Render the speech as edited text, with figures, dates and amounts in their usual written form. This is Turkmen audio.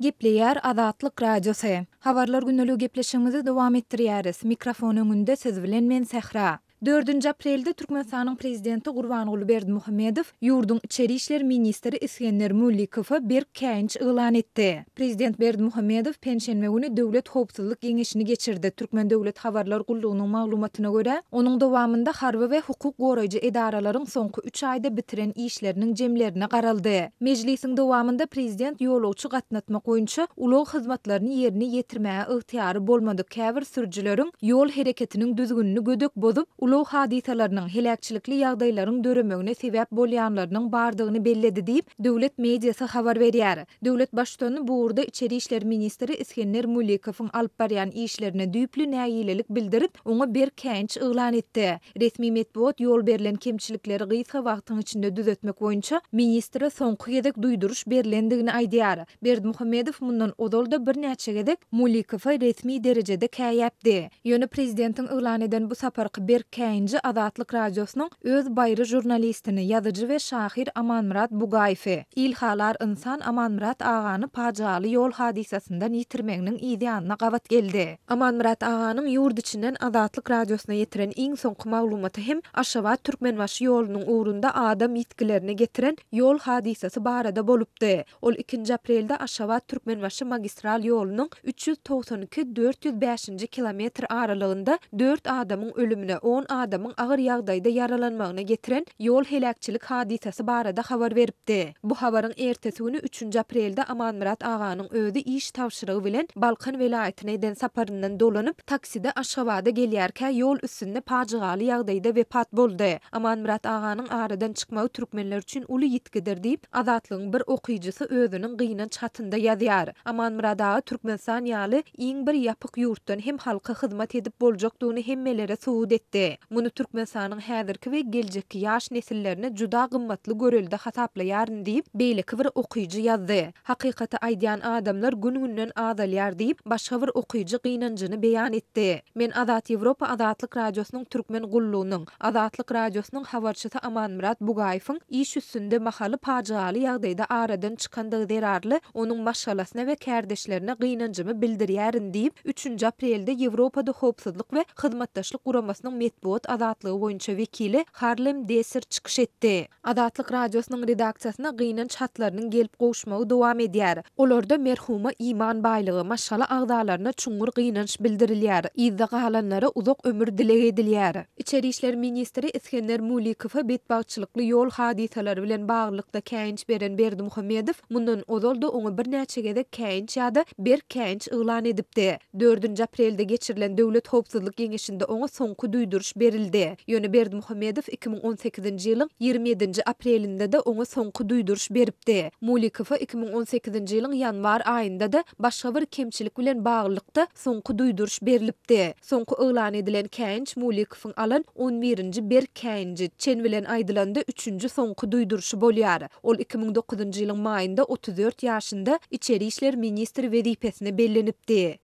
Gepleýär Azatlyk Radiosy. Habarlar gündeligi gepleşigimizi dowam etdirýäris. Mikrofon öňünde siz bilen men Sähra. Dördünji aprelde Türkmenistanyň Prezidenti Gurbanguly Berdimuhamedow ýurduň içeri işler ministri Isgender Müllikowa berk käýinç yglan etdi. Prezident Berdimuhamedow penşenbe güni Döwlet howpsuzlyk geňeşini geçirdi. Türkmen döwlet habarlar gullugynyň maglumatyna görä, onuň dowamynda harby we hukuk goraýjy edaralaryň soňky üç aýda bitiren işleriniň jemlerine garaldy. Mejlisiň dowamynda prezident ýolagçy gatnatmak boýunça ulag hyzmatlaryny ýerine ýetirmäge ygtyýary bolmadyk käbir sürüjileriň ýol hereketiniň düzgünini gödek bozup, ulag hadysalarynyň, heläkçilikli ýagdaýlaryň döremegine sebäp bolýanlarynyň bardygyny belledi diýip, döwlet mediasy habar berýär. Döwlet Baştutany bu ugurda içeri işler ministri Isgender Mulikowyň alyp barýan işlerine düýpli nägilelik bildirip, oňa berk käýinç yglan etdi. Resmi metbugat ýol berlen kemçilikleri gysga wagtyň içinde düzetmek boýunça ministre soňky gezek duýduryş berlendigini aýdýar. Berdimuhamedow mundan ozal-da birnäçe gezek Mulikowa resmi derejede käýäpdi. Ýöne prezidentiň yglan eden bu saparky berk käýinji Azatlyk Radiosynyň öz baýry žurnalistini, ýazyjy we şahyr Amanmyrat Bugaýewi, ilhalar ynsan Amanmyrat agany pajygaly ýol hadysasyndan ýitirmeginiň yzýanyna gabat geldi. Amanmyrat aganyň ýurt içinden Azatlyk Radiosyna ýetiren iň soňky maglumaty hem Aşgabat-Türkmenbaşy ýolunyň ugrunda adam ýitgilerine getiren ýol hadysasy barada bolupdy. Ol ikinji aprelde Aşgabat-Türkmenbaşy magistral ýolunyň 392, 405-nji kilometr aralygynda dört adamyň ölümine, on adamyň agyr ýagdaýda ýaralanmagyna getiren ýol heläkçilik hadysasy barada habar beripdi. Bu habaryň ertesi güni üçünji aprelde Amanmyrat aganyň özi iş tabşyrygy bilen Balkan welaýatyna eden saparyndan dolanyp, takside Aşgabada gelýärkä ýol üstünde pajygaly ýagdaýda wepat boldy. Amanmyrat aganyň aradan çykmagy türkmenler üçin uly ýitgidir diýip, Azatlygyň bir okyjysy özüniň gynanç hatynda ýazýar. Amanmyrat aga Türkmenistan ýaly iň bir ýapyk ýurtdan hem halka hyzmat edip boljakdygyny hemmelere subut etdi. Muny Türkmenistanyň häzirki we geljekki ýaş nesillerine juda gymmatly görelde hasaplaýaryn diýip, beýleki bir okyjy ýazdy. Hakykaty aýdýan adamlar gün-günden azalýar diýip, başga bir okyjy gynanjyny beýan etdi. Men Azat Ýewropa Azatlyk Radiosynyň Türkmen gullugynyň, Azatlyk Radiosynyň habarçysy Amanmyrat Bugaýewiň iş üstünde mahaly pajygaly ýagdaýda aradan çykandygy zerarly onuň maşgalasyna we kärdeşlerine gynanjymy bildirýärin diýip, üçünji aprelde Ýewropada Howpsuzlyk we Hyzmatdaşlyk Guramasynyň metbugat azatlygy boýunça wekili Harlem Desser çykyş etdi. Azatlyk Radiosynyň redaksiýasyna gynanç hatlarynyň gelip gowuşmagy dowam edýär. Olarda merhuma iman baýlygy, maşgala agzalaryna çuňňur gynanç bildirilýär, yzda galanlara uzak ömür dileg edilýär. Içeri işler ministri Isgender Mulikowa betbagtçylykly ýol hadysalary bilen baglylykda käýinç beren Berdimuhamedow mundan ozal-da oňa birnäçe gezek käýinç ýa-da berk käýinç yglan edipdi. Dördünji aprelde geçirilen Döwlet howpsuzlyk geňeşinde oňa soňky duýduryş berildi. Ýöne Berdimuhamedow 2018-nji ýylyň 27-nji aprelinde-de oňa soňky duýduryş beripdi. Mulikowa 2018-nji ýylyň ýanwar aýynda-da başga bir kemçilik bilen baglylykda soňky duýduryş berlipdi. Soňky yglan edilen käýinç Mulikowyň alan on birinji berk käýinji, çen bilen aýdylanda üçünji soňky duýduryşy bolýar. Ol 2009-njy ýylyň maýynda 34 ýaşynda içeri işler ministri wezipesine bellenipdi.